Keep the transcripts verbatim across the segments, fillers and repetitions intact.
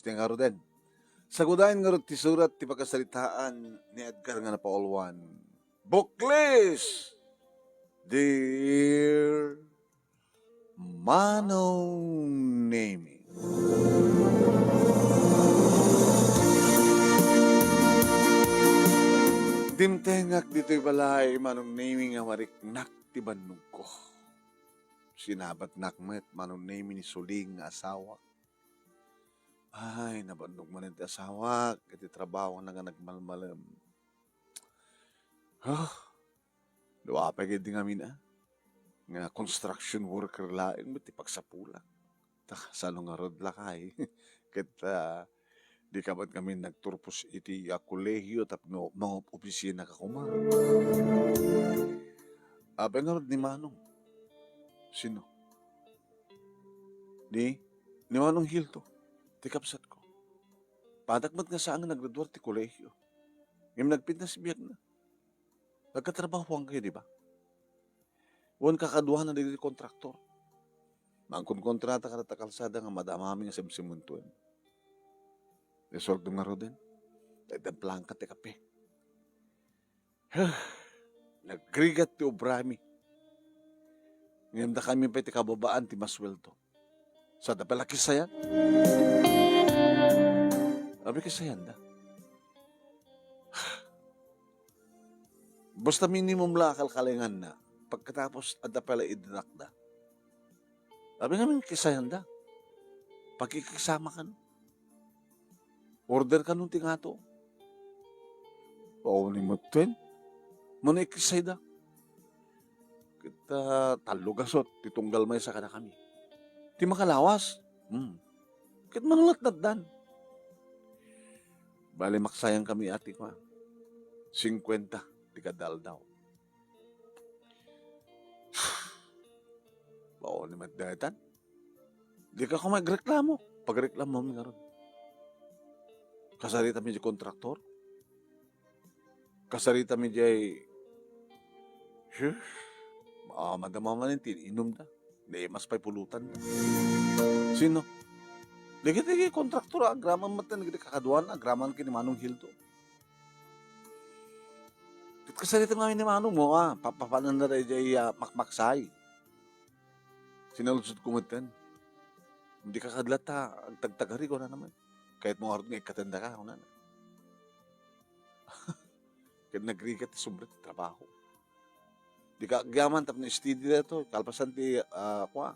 ti ngaruden. Sagudayen ngarud ti surat ti pakasaritaan ni Edgar nga napauluan. Buklis! Dear Manong Nemi. Dimtengak ditoy balay, Manong Nemi, nga mariknak ti bannogko. Sinabatnak met, Manong Nemi, ni Suling nga asawak. Ay, nabannog manen ti asawak iti trabahona nga nagmalmalem. Ah, dua pay ketdi ngamin a, nga construction worker laeng met ti pagsapulak. Ta, sano ngarud lakay? Ket, ah, di ka met ngamin nagturpos iti, ah, kolehio tapno mangopisina ka koma. Apay ngarud ni Manong? Sino? Ni, ni Manong Hildo, ti kabsatko. Padak met nga saan nga naggraduar ti kolehio. Ngem nagpintas biagna. Nagkatrabahoan kayo, di ba? Wen kakaduana dagiti kontraktor. Mangkonkontrata kadata kalsada nga madamami nga simsimentoen. Isuratko ngaruden. Dagiti plangka ti kape. Nagrigat ti obrami. Ngem dakami pay ti kababaan ti masueldo. Sa da pala kisayan? Abi kisayan da. Basta minimum la a kalkalinganna, pagkatapos adda pala idrakda. Abi ngamin kisayan da. Pagkikisama kan. Order kanon ti ngato. Awan ni metten. Mano ikisayda. Ket, ah, tallo gasut ti tunggal maysa kadakami. Ti makalawas. Hmm. Ket mano latnatdan. Bale, maksayan kami ati kua. Singkuenta ti kada aldaw. Bao ni met daytan. Di ka koma agreklamo. Pagreklamo mi ngarud. Kasarita mi di kontraktor. Kasarita mi di ay, shush, ah, madama man ti inumda. Di mas pay pulutan. Sino? Di kita kontraktor, ah, agraman met, di kakaduan, agraman ken ni Manong Hildo. Ket kasarita mi ni Manong mo, ah, papapanan na daydiay, ah, makmaksay. Sinaludsodko metten. Di ka kadlat ta agtagtagari, kunana met. Kayatmo ngarud nga ikkatenda ka, kunana. Ket nagrigat ti sobre ti trabaho. Di ka agyaman tapno steady daytoy, kalpasan ti, ah, kua,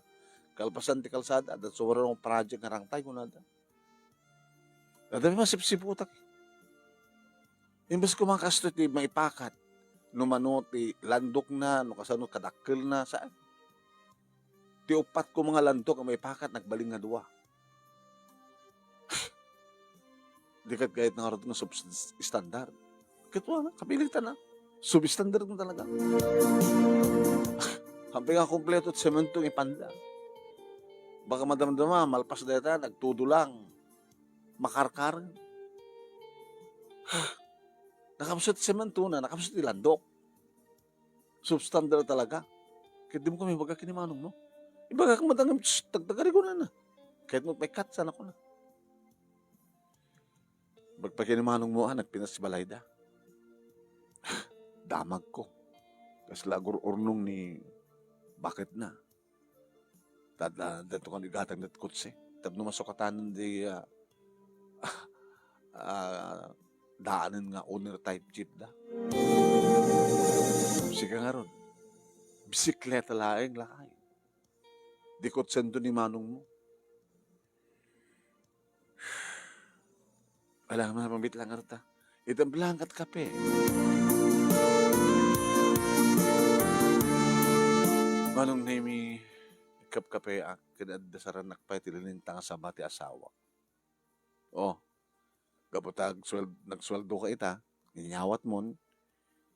kalpasan ti kalsada, adda sumaruno nga project nga rangtay, kunada. Adda pay masipsiputak. Imbes koma kastoy ti maipakat, no mano ti landokna, no kasano kadakkelna, saan? Ti uppat koma nga landok a maipakat, nagbalin nga dua. Di ket kayatna ngarud nga substandard. Ket wana, kapilitan na. Substandard na talaga. Hampir nga kompleto ti semento nga ipanda. Baka madamdama, malpas dayta, nagtudo lang. Makarkar. Nakapsut ti semento na, nakapsut ti landok. Substandard talaga. Ket dimo koma ibaga ken ni Manong mo. Ibagak met ngem, "Shh, tagtagari," kunana. Kayatmo pay kat sana kuna. Ibagak pay ken ni Manong mo, ah, nagpinas ti balayda. Damagko. Kasla agur-urnong ni baketna. Tad-, ah, dadto kan igatang dat kotse. Tapno masukatan di, ah, ah, daanen nga owner type jeep da. Sika ngarud, bisikleta laeng lakay. Di kotsento ni Manong mo. Alangan, mabit lang ngarud ta. Item lang kat kape. Manong Nemi, kapkape ak, ken adda sarannak pay ti linintang a saba ti asawa. Oh, gapu ta agsuel-, nagsueldo ka ita, inyawat mon,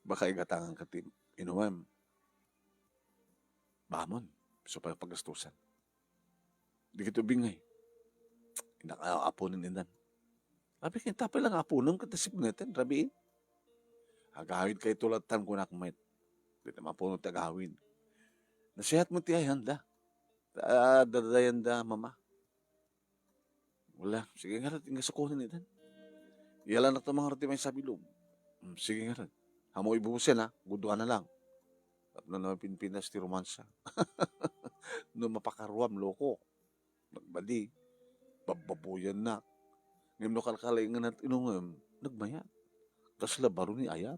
baka igatangan ka ti inumem. Bamon, isu pay pagastusan. Di kito bingay. Inaka apunen indan. Abi ken tapay lang apunem ket nasipneten, rabiin. Agawid kay tulatan kunak met. Di ta mapuno ti agawid. Nasihat mo ti ayanda. Ah, dadayanda, mama. Wala, sige ngarud, inka sakunen itan. Iyalannak ta mangarud ti maysa a bilog. Mm, sige ngarud. Ammo ibusen, ha? Gudua na lang. Tapno na mapinpinas ti romansa. No mapakaruam, loko. Nagbali. Babbabuyannak. Ngem no kalkalingan at inungem, nagmayat. Kasla baro ni ayat.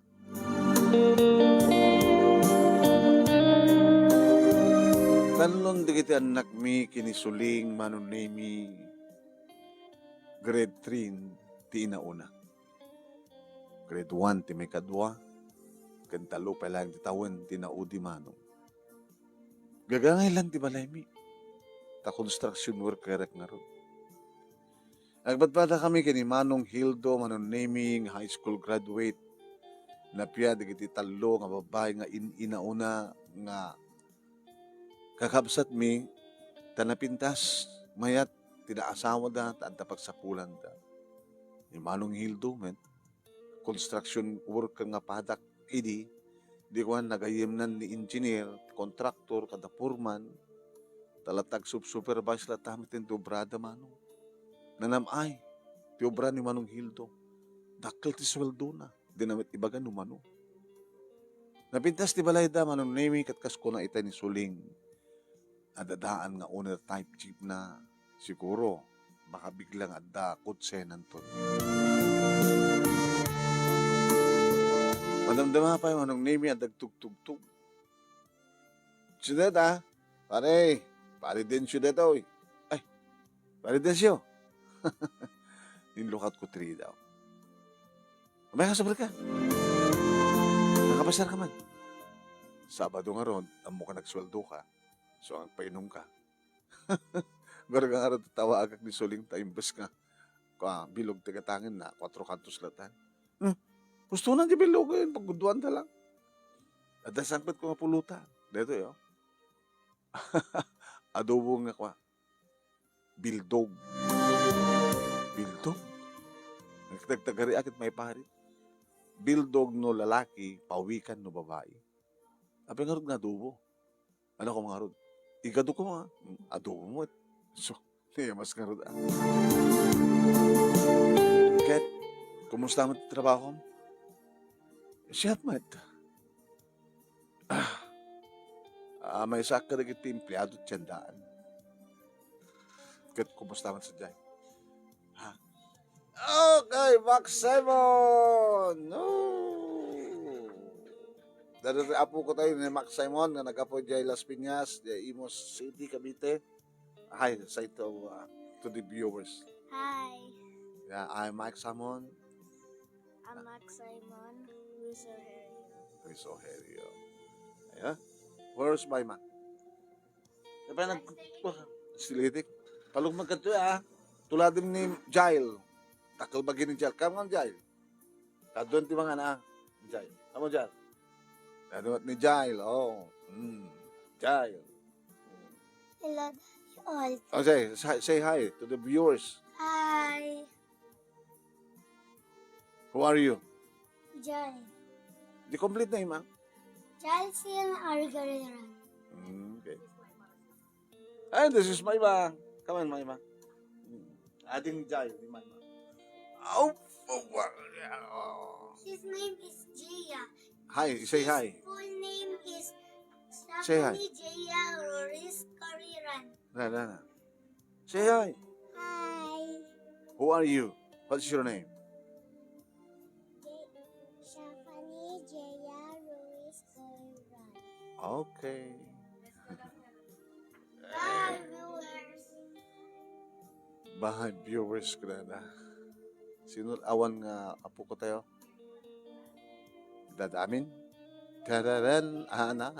Talon dagiti annakmi ken ni Suling, Manong Nemi, grade three ti inauna. Grade one ti maikadua, ken tallo pay laeng ti tawen ti naudi, Manong. Gagangay lang ti balaymi. Ta construction workerek ngarud. Agpadpadakami ken ni Manong Hildo, Manong Nemi, nga high school graduate. Napia dagiti tallo nga babbai nga in-inauna nga kakabsatmi, ta napintas, mayat ti naasawada, ta adda pagsapulanda. Ni Manong Hildo met, construction worker nga padak idi, di kuan, nagayyemnan ni engineer, contractor, kada foreman, ta latta agsup-supervise latta met ti obrada, Manong. Nanam-ay ti obra ni Manong Hildo. Dakkel ti sueldona. Dina met ibaga no mano. Napintas ti balayda, Manong Nemi, ket kas kuna itay ni Suling, adda daan nga owner type jeep na, siguro, makabigla nga adda kotsenanton. Madamdama pay, Manong Nemi, adda agtugtugtog. Sino dayta? Pare, Pare Dencio dayta, oy. Ay, Pare Dencio. Ninlukat ko ti ridaw. Abay, kasabar ka. Nakapasar ka man. Sabado ngarud, ammok a nagsueldo ka. So, agpainom ka. Gurga ngarud, tawagak ni Suling ta imbes nga, kua, bilog ti gatangenna, kuatro kantos latan. Hmm. Gusto na ti bilogen, pagguduan ta lang. Adda sangpet ko nga pulutan. Daytoy, oh. Adobo nga kua. Bildog. Bildog? Nagtagtagari akit may pari. Bildog no lalaki, pawikan no babai. Apay ngarud nga adobo? Ano ko ngarud? Igado ko nga. Mm, adobo mo. So, mas ngarud, ah. Ket, kumusta mo ti trabaho? Siya met. Ah, ah, maysa kadagiti empleado ti siendaan. Ket kumusta man sadiay? Ha? Okay, Max Simon! Oh! Dada ti apo ko tayo ni Max Simon nga nagapo diay Las Piñas, diay Imus City, Cavite. Hi, say to, uh, to the viewers. Hi. Yeah, I'm Mike Simon. I'm Max Simon, Luis Ojerio. Luis Ojerio. Yeah? Where's my ma? Diba nag-, still eating? Palugmag ka to, ah. Tuladim ni Jail. Takal bagi ni Jail. Come on, Jail. Kadun ti mga na, Jail. Come on, Jail. Kadun ni Jail. Oh. Mm. Jail. Hello, Daddy all. Oh, say, say, say hi to the viewers. Hi. Who are you? Jail. The complete name, ah? Jail Sin Argariran. Mm, okay. And this is Maima. Come on, Maima. Ading Jai ni Maima. Oh, oh, oh. His name is Jia. Hi, say hi. His full name is Say hi. Stephanie Jia Ruiz Coriran. Na, na, na. Say hi. Hi. Who are you? What's your name? J-, Stephanie Jia Ruiz Coriran. Okay. Bye, viewers. Bye, viewers, kunana. Sino awan nga apo ko tayo? Dadamin? Tararan, ana.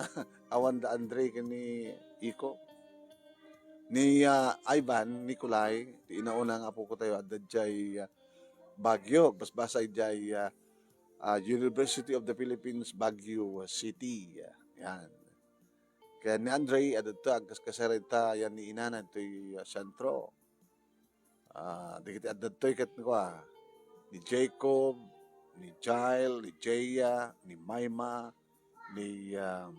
Awan da Andre ken ni Iko. Ni, ah, Ivan Nicolai, ti inauna nga apo ko tayo, adda jay, ah, Baguio. Basbasa jay, ah, ah, University of the Philippines, Baguio City. Yan. Ken ni Andre, adda to, agkaskasarita, yan ni inana, ditoy, ah, sentro. Ah, dagiti adda ditoy ket ni kua, ni Jacob, ni Jael, ni Jaya, ni Maima, ni, um,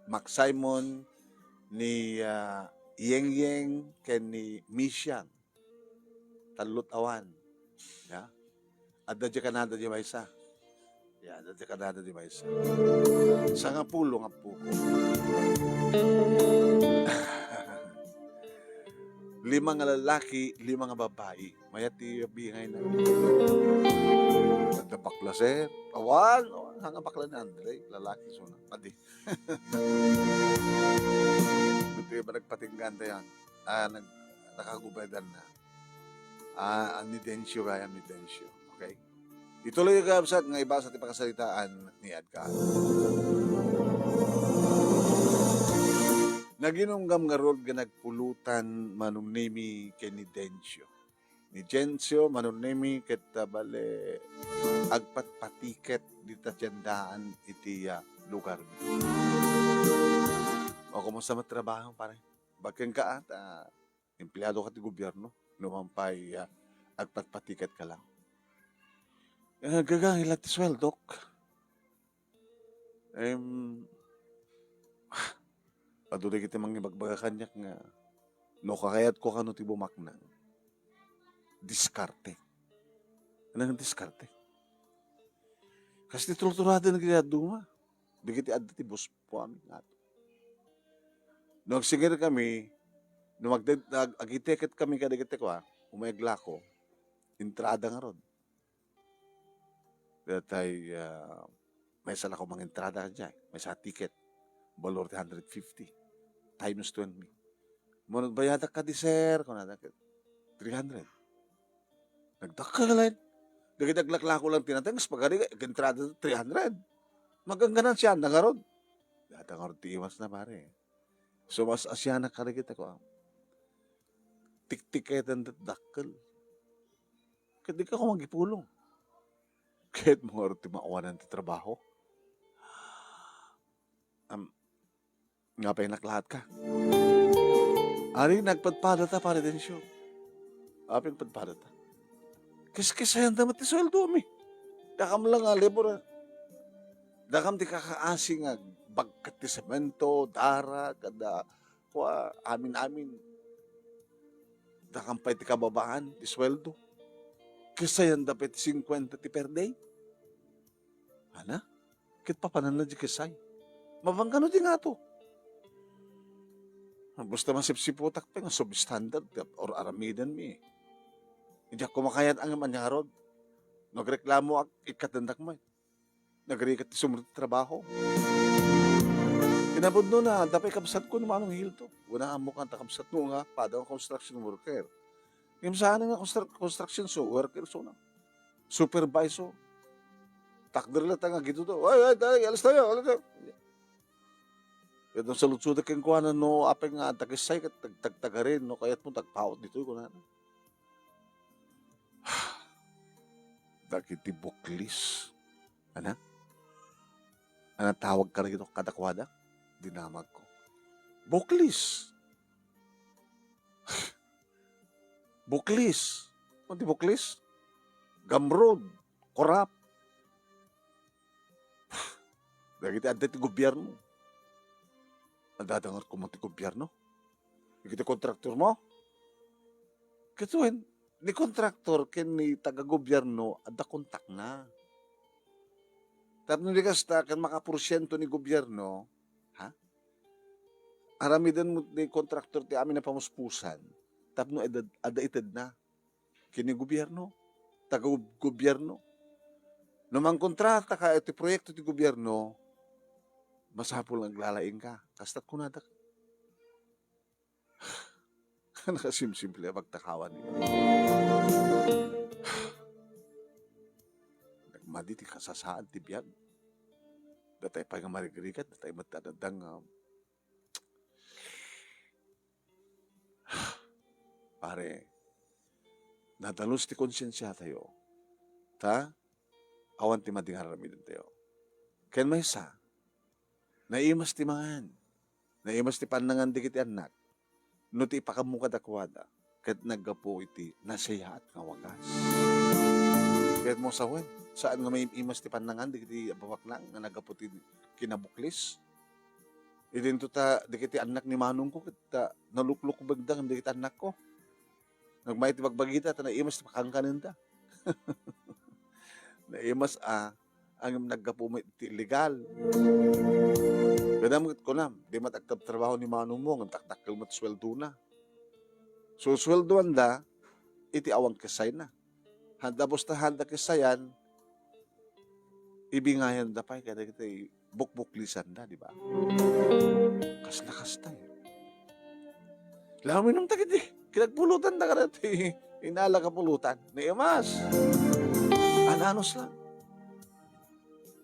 Mac Simon, ni, ah, Yengyeng ken ni Misiang. Tallo't awan. Ya. Adda diay kannada diay maysa. Ya, adda diay kannada diay maysa. Sangapulo nga appo. Lima nga lalaki, lima nga babai. Mayat ti bingayna. Adda bakla, sir. Awan, awan. Nga bakla ni Andre, lalaki, so na. Padi. Dito yung nagpatinggan tayo. Ah, nag-, nakagubedan na. Ah, ang ni Dencio kaya, ni Dencio. Okay? Ituloy yung kabsat nga ibasa ti pakasaritaan ni Edgar. Naginumgam ngarud nga nagpulutan Manong Nemi ken ni Dencio. Ni Dencio, Manong Nemi, ket, ah, bale, agpatpatiket dita tiendaan iti, ah, lugar. O, kumusta met trabaho, pare? Bakken ka, ah, ta empleado ka ti gobierno. Numan pay, ah, agpatpatiket ka lang. Eh, gaga, ila ti sweldok. Em, adu dagiti mangibagbaga kaniak nga no kakayatko kano ti bumaknang, diskarte. Ano nga diskarte? Kas ti turturaden nga duma. Dagiti adda ti boss po amin nga ato. No agsigerkami, no magded-, ag-, agitiket kami kadagiti kua, umay aglako, entrada ngarud. Datay, ah, maysa la ko mangentrada kadiay, maysa a ticket, balor ti hundred fifty times twenty. Mano, "Bayadak kadi, sir," kunada ket, "Three hundred." Nagdakkel laeng. Dagiti aglaklako lang ti nateng, kas pagari, agentrada three hundred. Magangganansya, nangarod. Data ngarud ti iwas na, pare. So, mas asya na karigit ako, ah. Tiktik kayo dakkel. Ket di ka ko magipulong. Ket mo nga ti maawanan ti trabaho. Am, nga pay naklaat ka. Ari, nagpadpada ta, Pare Dencio. Apay nagpadpada ta? Kiskisayan ta met ti sueldo mi. Dakam lang nga labor, ah. Dakam ti kakaasi nga bagkat ti semento, dara, kada, kua, amin-amin. Dakam pay ti kababaan ti sueldo. Kisayan da pay ti singkuenta ti per day. Ana? Ket papananna di kisay. Mabangkano di ngato? Basta masipsiputak pay nga substandard or aramiden mi. Diak kumakayat ang manyagarod. Nagreklamo ak, ikkatendak met. Nagrigat ti sumrek ti trabaho. Kinapudno na, dapay kabsat ko ni Manong Hildo. Wala mo kanta kabsat mo nga, pada nga construction worker. Yung saan nga constru-, construction so, worker so na. Supervisor. Takder la ta nga gito to. "Ay, ay, dali, alis tayo, alis tayo." Ket no saludsodek kenkuana no apay nga tagessay ket tag-, tagtagarin, no kayat mo tagpaut ditoy kunana. Dagiti buklis. Ana? Ana tawag ka na gito kadakuada? Dinamag ko. Buklis! Buklis. Ano ti buklis? Gamrod. Korap. Dagiti adda ti gobierno. Nadadangar ko man ti gobierno. Dagiti kontraktor mo. Ket wen, ni kontraktor ken ni taga-gobierno, adda kontakna. Tapno di kasta, ken makaporsiento ni gobierno, ha? Aramiden mo ni kontraktor ti amin a pamuspusan, tapno adda, adda itedna. Ken ni gobierno, taga-gobierno. No mangkontrata ka iti proyekto ti gobierno, masapul nga aglalaing ka. Kasta't kunadak. Nakasimsimple a pagtakawan. Nagmadi ti kasasaan ti biag. Datay pay nga marigrigat, datay met ti adda nga Pare, nadalus ti konsiensia tayo. Ta, awan ti madi nga aramiden tayo. Ken maysa, naimas ti mangan. Naimas ti pannangan dagiti annak. No ti ipakammo kadakuada, ket naggapu iti nasayaat nga wagas. Ket mo sawen, saan nga maimas ti pannangan dagiti babaknang nga naggapu ti kinabuklis? Idinto ta, dagiti annak ni manongko, ket, ah, naluklukbegda ngem dagiti annakko. Nagmay ti bagbagida, ta naimas ti pakankanenda. Naimas, ah, ngem naggapu met iti illegal. Kadam ket kunam, di met agtrabtrabaho ni manongmo, ngem dakdakkel met suweldona. Susuweldoanda iti awan kessayna. Haanda, basta haanda kessayan, ibingayanda pay kadagiti bukbuklisanda, di ba? Kasla kasta, eh. Laminam dagiti kinagpulotanda kadagiti inala a pulutan. Naimas. Ananos lang.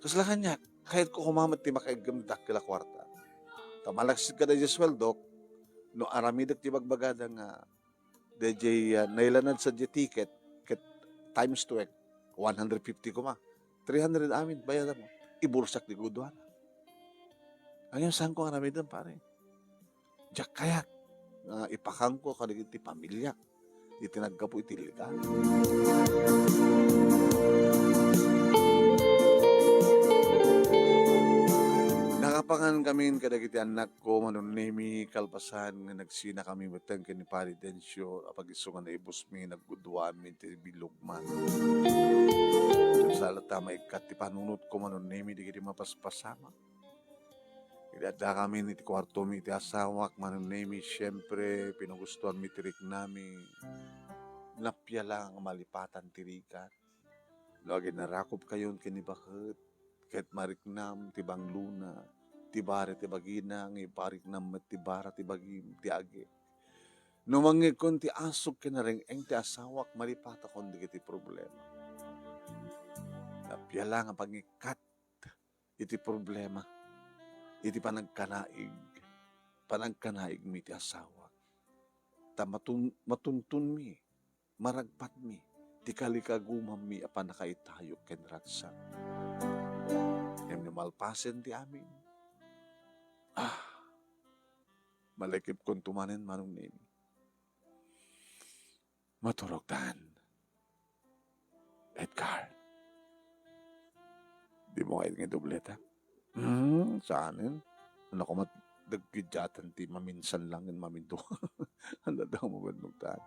Kasla kaniak, kayatko koma met ti makaiggem dakkel a kuarta. Ta malaksid kada diay suweldok, no aramidek ti bagbagada nga daydiay, ah, nailanad sa diay ticket, ket times twelve, one hundred fifty koma. Three hundred amin, bayadam. Ibulsak ti guduana. Ngem saanko nga aramiden, pare. Diak kayat nga ipakangko kadagiti pamiliak iti naggapu iti illegal. Nakapangan kamin kadagiti annakko, Manong Nemi, kalpasan nga nagsinakami metten ken ni Pari Dencio, apag isu nga naibusmi, nagguduami ti bilog man. Sala ta maikkat ti panunotko, Manong Nemi, dagiti mapaspasamak. Idi addakamin iti kuartomi iti asawak, Manong Nemi, siempre, pinagustoanmi ti riknami. Napiala nga malipatan ti rigat. No aginarakupkayon ken ni baket, ket mariknam ti banglona, ti bara ti bagina, nga ipariknam met ti bara ti bagim, ti agek. No mangngegkon ti asuk ken nareng-eng ti asawak, malipatakon dagiti problema. Napiala nga pangikkat iti problema, iti panagkanaig, panagkanaigmi iti asawak. Ta matun-, matuntonmi, maragpatmi ti kalikagumammi a pannakaitayo ken ragsak. Ngem no malpasen ti amin, ah, malekepkonto manen, Manong Nemi. Maturogtan. Edgar. Dimo nga idugay dobleta? Hmm, saanen? Ania koma, dagiti diatan ti maminsan lang ken mamindua. Anda daw mabannogtan?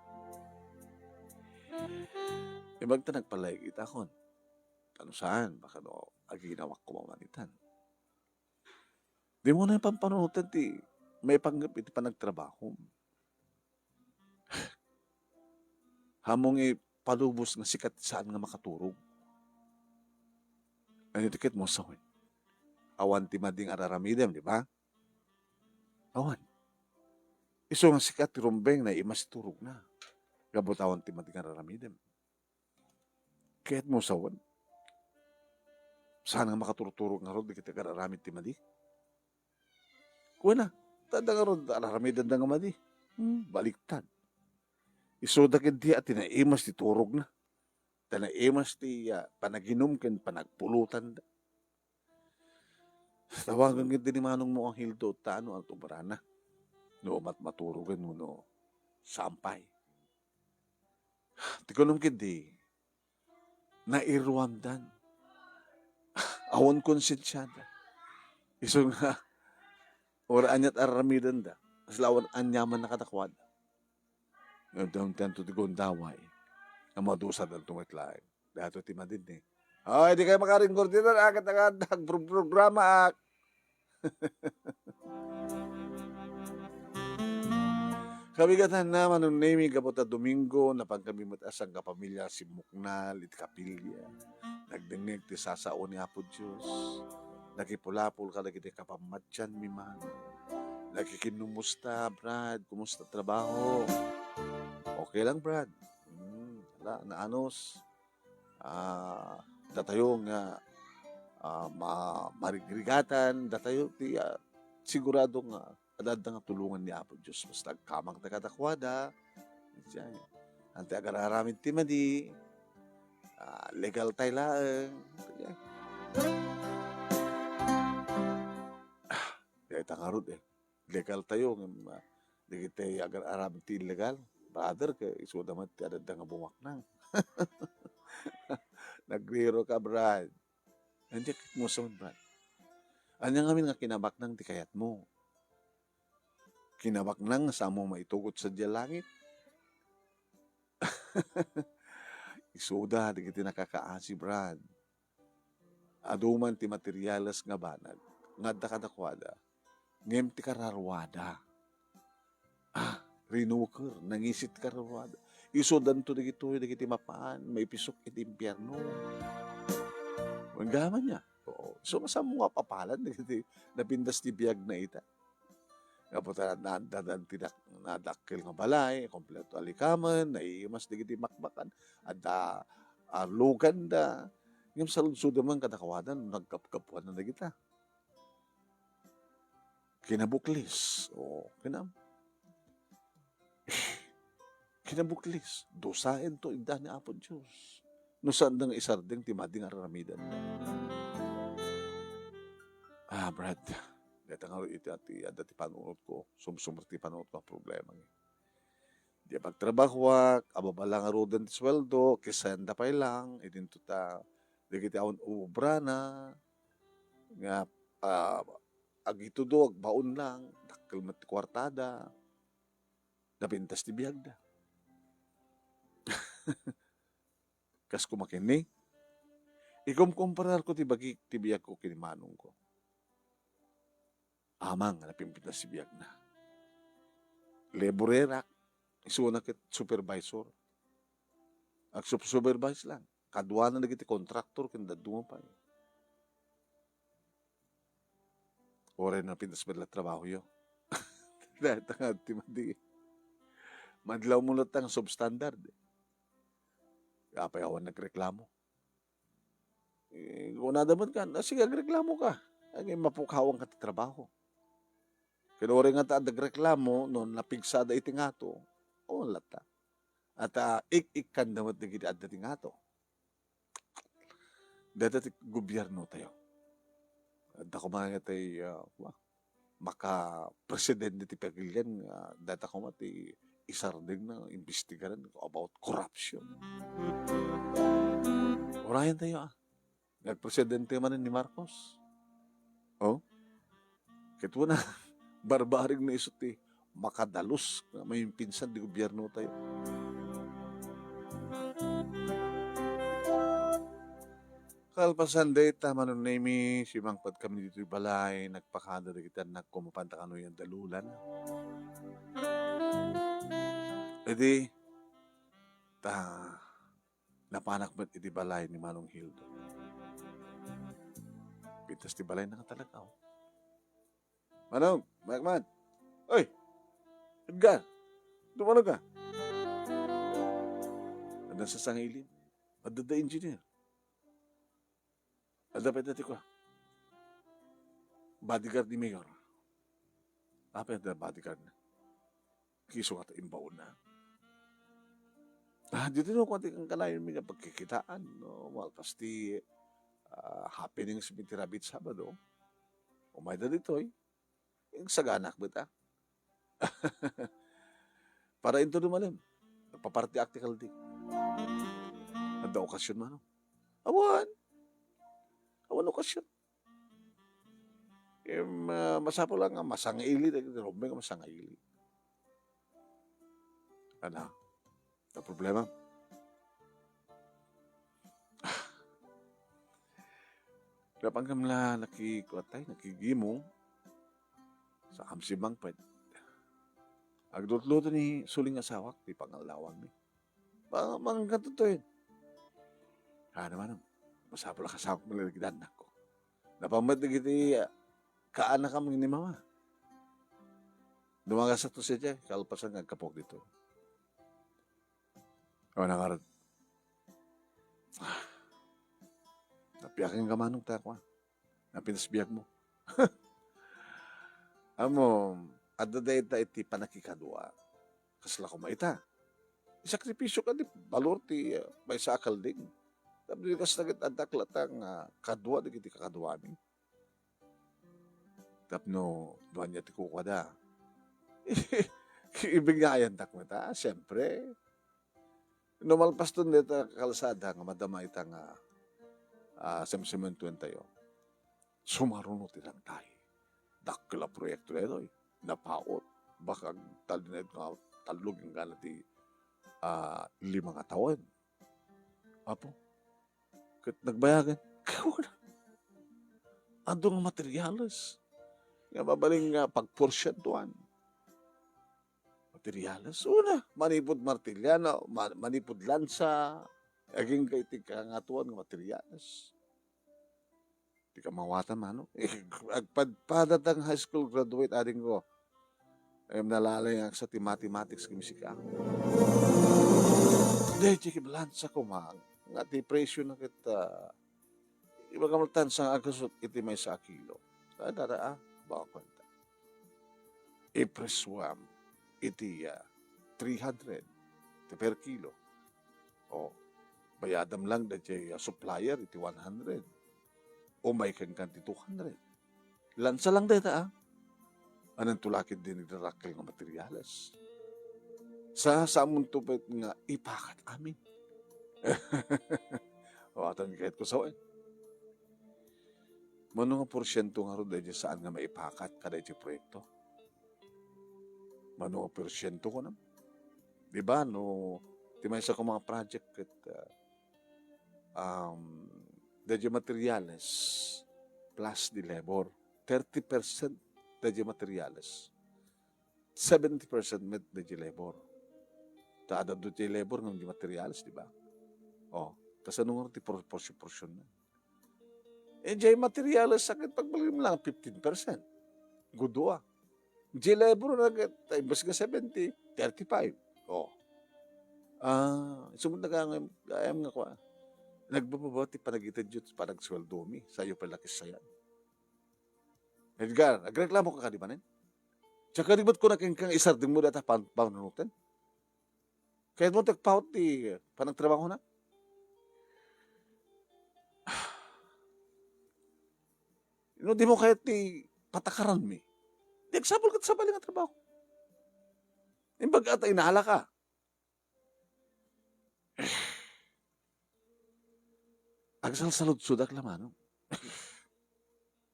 Imbag ta nagpalaig itakon. Ano saan? Baka no, aginawak ko mamanitan. Dimo nga pampanunoten ti maipanggep iti panagtrabaho. Ammom nga ipalubos nga sika ti saan nga makaturog. Ania ti ket mo sawen? Awan ti madi nga ar-aramidem, di ba? Awan. Isu nga sika ti rumbeng, naimas ti turogna. Gapu ta awan ti madi nga ar-aramidem. Ket mo sawen? Saan nga makaturturog ngarud dagiti agar-aramid ti madi? Kuana, ta adda ngarud ar-aramidenda nga madi. Hmm, baliktad. Isuda ketdi a ti naimas ti turogna. Ta naimas ti, ah, panaginum ken panagpulotanda. Tawagen ketdi ni Manongmo Angeldo ta no ania ti obrana. No mat-, maturogen wenno saan pay. Ti kunam ketdi, nairuamdan. Awan konsensiada. Isu nga, uray aniat ar-aramidenda, kasla awan aniamanna kadakuada. Ngem ti, ti, ti gundaway, nga madusadanto met laeng. Daytoy ti madin, eh. Ay, di kayo makaringgur dito, ah, ket agprogramaak. Kabigatanna, Manong Nemi, gapu ta Domingo, napankami met a sangkapamilya simmuknal iti kapilya. Nagdengngeg ti sasao ni Apo Dios. Nakipulapol kadagiti kapammatianmi, Manong. Nakikinnumusta, Brad. Kumusta trabaho? Okay lang, Brad. Hmm, ala, naanos. Ah, datayo nga, ah, ma-, marigrigatan, datayo ti, ah, sigurado nga adda nga tulongan ni Apo Dios. Basta agkamangta kadakuada, ania, ania ti agar-aramid ti madi, ah, legal tay laeng. Ania. Ah, dayta ngarud, eh. Legal tayo, ngem, ah, dagiti agar-aramid ti illegal, brother, ket isuda met ti adda nga bumaknang. Nagriro ka, Brad. Ania ket mo sawen, Brad. Ania ngamin nga kinabaknang ti kayatmo? Kinabaknang nga saanmo maitugot sadiay langit. Isuda dagiti nakakaasi, Brad. Adu man ti materials nga banag nga adda kadakuada, ngem ti kararuada, ah, rinuker, nangisit ti kararuada. Isudanto dagitoy dagiti mapan maipisok iti impierno. Wen gayam ania? Oo. So, saanmo nga apapalan dagiti napintas ti biagna ita? Gapu ta na-, na-, na-, ti dak-, nadakkel nga balay, kompleto a likamen, naiimas dagiti makmakan, adda arluganda. Ngem saludsodem man kadakuada no naggapgapuanna dagita. Kinabuklis. O, kinam-, kinabuklis. Dusaento itdan ni Apo Dios. No saanda nga isardeng ti madi nga ar-aramidenda. Ah, Brad, dayta ngarud iti, iti adda ti panunotko. Sumsumrek ti panunotko a problema. Diay pagtrabahoak, ababa la ngaruden ti sueldo, ket saanda pay lang, idinto ta, dagiti awan ubrana, nga, ah, agitudo, agbaon lang, dakkel met ti kuartada, napintas ti biagda. Kas kumakinni, ikumkompararko ti bagik ti biagko ken ni manongko. Amangan a napimpintas ti biagna. Laborerak, isuna ket supervisor. Agsupervise lang. Kaduana dagiti contractor ken dadduma pay. Uray napintas met la trabahoyo. Dayta nga ti madi. Madlawmo latta nga substandard. Apay awan nagreklamo? Eh, kunada met kan, "Ah, sige, agreklamoka. Ay, mapukawangka ti trabaho." Ken uray ngata adda agreklamo, no napigsada iti ngato, awan latta. At, ah, ik-ikkanda met dagiti adda ti ngato. Dayta ti gobiernotayo. Adda koma nga tay, ah, wa-, makapresidente ti pagilian nga dayta koma ti isardengna, imbestigaran about corruption. Urayentayo, ah. Nagpresidente manen ni Marcos. Oh? Ket kuna, barbareng no isu ti makadalus nga maimpinsan ti gobiernotayo. Kalpasan dayta, Manong Nemy, simmangpetkami ditoy balay, nagpakada dagiti annakko mapanta kano yan dalulan. Idi, ta, napanak met iti balay ni Manong Hildo. Pintas ti balayna nga talaga, oh. Manong, mayat man. Oy! Edgar! Tumawag ka. Adda sa sangailim. Adda da engineer. Adda pay dati ko. Bodyguard ni Mayor. Apay adda bodyguard na? Kiso nga ta imbaonna. Ah, dito no, kundi kang kanayon mi nga pagkikitaan, no? Malpas ti, ah, happenings mi ti rabiit Sabado. Umayda ditoy. Agsaganak met, ah. Para into dumalem. Nagpapartiak ti kalding. Adda okasyon man, no? Awan. Awan okasyon. Em, ah, masapul lang nga masangaili, dagiti rumbeng nga masangaili. Ano? No problema. Napan kam la nakikuatay, nakigimong. Sa amsi mangpet. Agdutluto ni suling asawak, ti pangallawanmi. Ba, mangkatutoy. Ano man, masapul a kasawak mo lang dagiti annakko. Napan met dagiti, ah, kaanakam ni mama. Dumagas to siya, kalpasan nga agkapok dito. O, nangarad. Ah. Napiakin ka manong ta, kwa. Napintas biag mo. Amo, adda dayta iti panakikadua. Kasla koma ita. Isakripisyo ka di balor ti, ah, maysa a kalding. Tapno di kas nagit adda klata nga kadua dagiti kakaduami. Tapno duan niya ti kukuada. Ibignayantak met, ah, siyempre. No malpaston deta kalsada nga madama ita nga, ah, semsementoentayo. Sumaruno ti rantay. Dakkel a proyekto daytoy. Napaut. Baka agtalinaed nga tallo kenkuana ti, ah, lima nga tawen. Apo, ket nagbayagen. Adu nga materyales nga mabalin nga pagporsientuan. Materyales? Una, manipud martilya, no? Ma-, manipud lansa, agingga iti kangatoan nga materyales. Ti kamawatan, mano? Agpadpadata nga high school graduate, adingko. Ay, nalalay nga agsa ti mathematics ken sika. Daytoy ti lansa koma nga ti presyo na ket, ah, ibagam latta saan a gasut iti maysa a kilo. Adda, ah, baka kuenta. Ipresuam iti, ah, three hundred ti per kilo. O, bayadam lang daytoy, ah, supplier iti one hundred. Umay kenka ti two hundred. Lansa lang dayta, ah. Ananto la ketdi nagdarakkel nga materyales? Sa, saamonto met nga ipakat amin. O, aton kayatko sawen. Mano nga porsiento ngarud daydi saan nga maipakat kadaydi proyekto? Mano nga porsiento kunam? Di ba, no, ti maysa ko mga project ket, ah, um, daydi materials plus di labor, thirty percent daydi materials, seventy percent met daydi labor. Ta adda daydi labor ngem di materials, di ba? O, kasano nga ti por-, portion-portion na? Eh, jay materials sa ket pagbalin mo lang fifteen percent. Gudua. Jay labor na ket, ay, imbes nga seventy, thirty-five. O. Ah, isu met nga, nga, nga kua. Nagbababa ti panagitedyo, panagsueldomi, sayo pala kisayan. Edgar, agreklamo ka kadi manen? Tsaka di ba't ko nakinkang isardeng mo data pan-, panunutan? Kayat mo ti agpaut ti panagtrabahona? No, di mo kayat ti patakaranmi. Di agsapul ket sabali nga trabaho. Imbag ata inala ka. Agsalsaludsodak la, manong.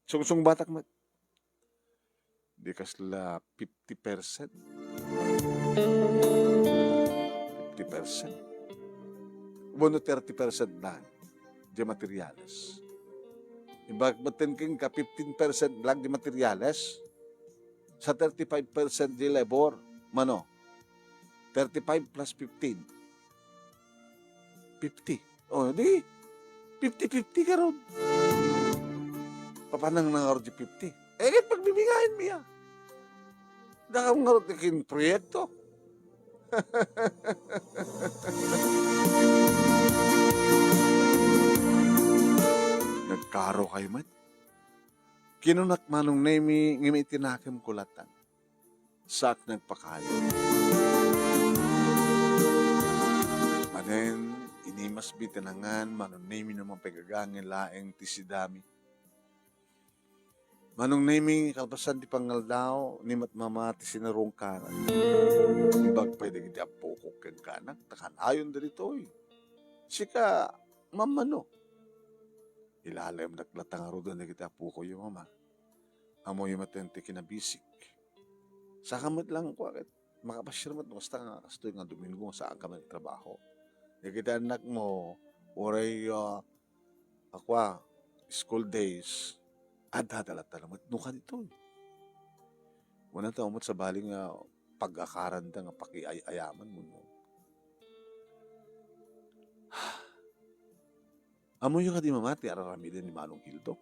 Sungsungbatak met. Di kasla fifty percent. Fifty percent. Wenno thirty percent lang di materials. Imbag met kenka fifteen percent lang di materials. Sa thirty-five percent di labor, mano? Thirty-five plus fifteen. Fifty. O, di, fifty fifty ngarud. Papanang na ngarud di fifty? Eh, ket pagbibingaenmi, a. Dakam ngarud ti kinproyekto. Nagkaro kayo met. Kinunak Manong Nemi, ngem iti nakemko latta. Saak nagpakayo. Manen, inimasmi ti nangan, Manong Nemi no mapigagangin laeng ti sidami. Manong Nemi, kalpasan ti pangaldaw, ni met mama ti sinarungkaran. Imbag pay dagiti abbokok kenka, anak, ta kanayon dagitoy. Sika, mammano. Ilalemdak latta ngaruden dagiti appokoyo, mama. Ammoyo met ti kinabisik. Saka met lang kua ket makapasiar met no kasta nga kastoy nga Domingo nga saanka met trabaho. Dagiti annakmo, uray, ah, a kua, school days, adda latta met no kaditoy. Wala ta met sabali nga pagakaranda nga pakiay-ayaman mo. Ammoyo kadi, mama, ti ar-aramiden ni Manong Hildo?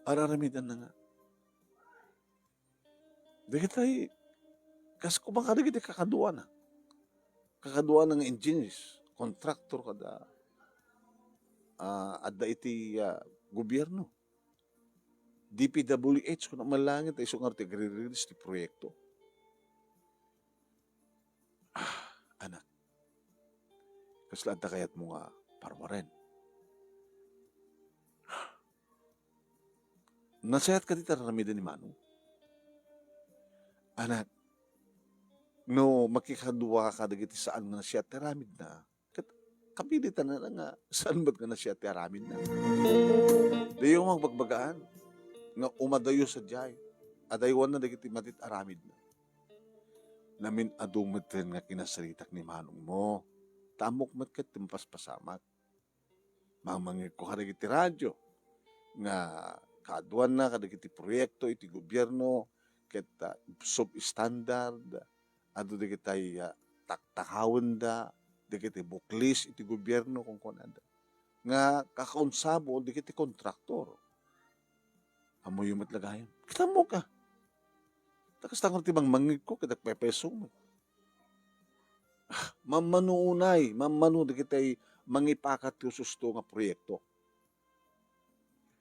Ar-aramidenna nga. Dagitay, kas koma kadagiti kakaduana. Kakaduana nga engineers, contractor kada, ah, adda iti, ah, gobierno. D P W H, kuna man laeng ta isu ngarud ti agri-release ti proyekto. Ah, anak, kasla adda kayatmo nga parwaren? Nasayaat kadi ti ar-aramiden ni Manong? Anak, no makikadua ka dagiti saan nga nasayaat ti aramidna, ket kapilitan na nga saan met nga nasayaat ti aramidna. Diyo magbagbagaan nga umadayo sadiay. adaywanna dagiti madit aramidna. Namin-adu metten nga kinasaritak ni manongmo. Ta ammok met ket ti mapaspasamak. Mangmangngegko kadagiti radio nga kaaduanna kadagiti proyekto iti gobierno ket, ah, substandard, adu dagitay, ah, taktakawenda, dagiti buklis iti gobierno, kunkunada. Nga kakaunsabo dagiti kontraktor. Ammoyo met la gayam. Ket ammok a. Ta kasta ngarud ti mangmangngegko ket agpaypayso met. Ah, mammano unay, mammano dagitay mangipakat ti ususto nga proyekto.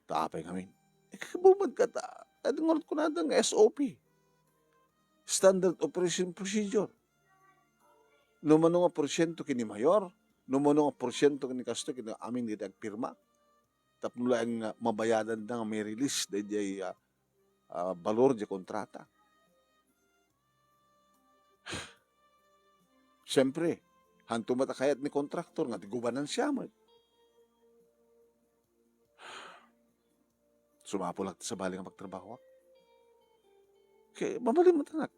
Ta apay ngamin? Eh, kabubat ka ta, adi ngarud kunada nga S O P. Standard Operation Procedure. No mano nga porsyento ken ni mayor, no mano nga porsyento ken ni kasto ken amin dagiti agpirma. Tapno laeng nga mabayadanda nga may release daydiay, ah, ah, balor di kontrata. Siyempre, hanto met a kayat ni kontraktor nga di gubanan siya met. Sumapulak ti sabali nga pagtrabahoak. Kay, mabalin met anak.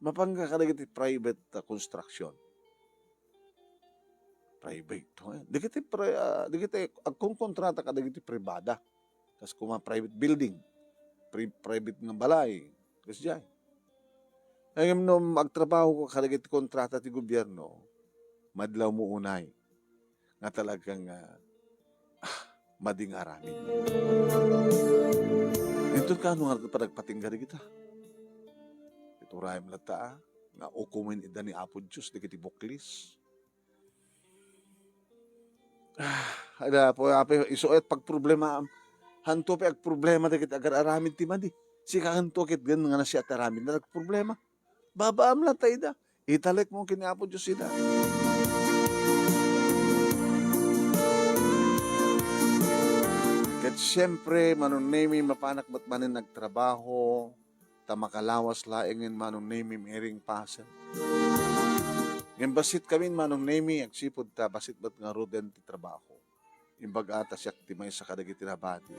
Mapangka kadagiti private, ah, construction. Private, eh. Dagiti pri-, ah, dagiti agkonkontrata kadagiti pribada. Kas kuma private building, pri-, private nga balay. Kasdiay. Ngem no agtrabaho ka kadagiti kontrata ti gobierno, madlawmo unay nga talagang, ah, ah, madi nga aramid. Inton kaano nga panagpatingga dagita? Ituray met latta, ah, nga ukomen ida ni Apo Dios dagiti buklis. Ah, ada, apo, apo, isu et pagproblemaam. Hanto pay agproblema dagiti agar-aramid ti madi. Sika hanto ket gen nga nasiat aramid na nagproblema. Babaam latta ida. Italekmo ken ni Apo Dios ida. Ket siempre, Manong Nemi, mapanak met manen nagtrabaho, ta makalawas laengen Manong Nemi mairing pasen. Ngem bassit kamin Manong Nemi, agsipud ta bassit met ngaruden ti trabaho. Imbag a ta siak ti maysa kadagiti nabati.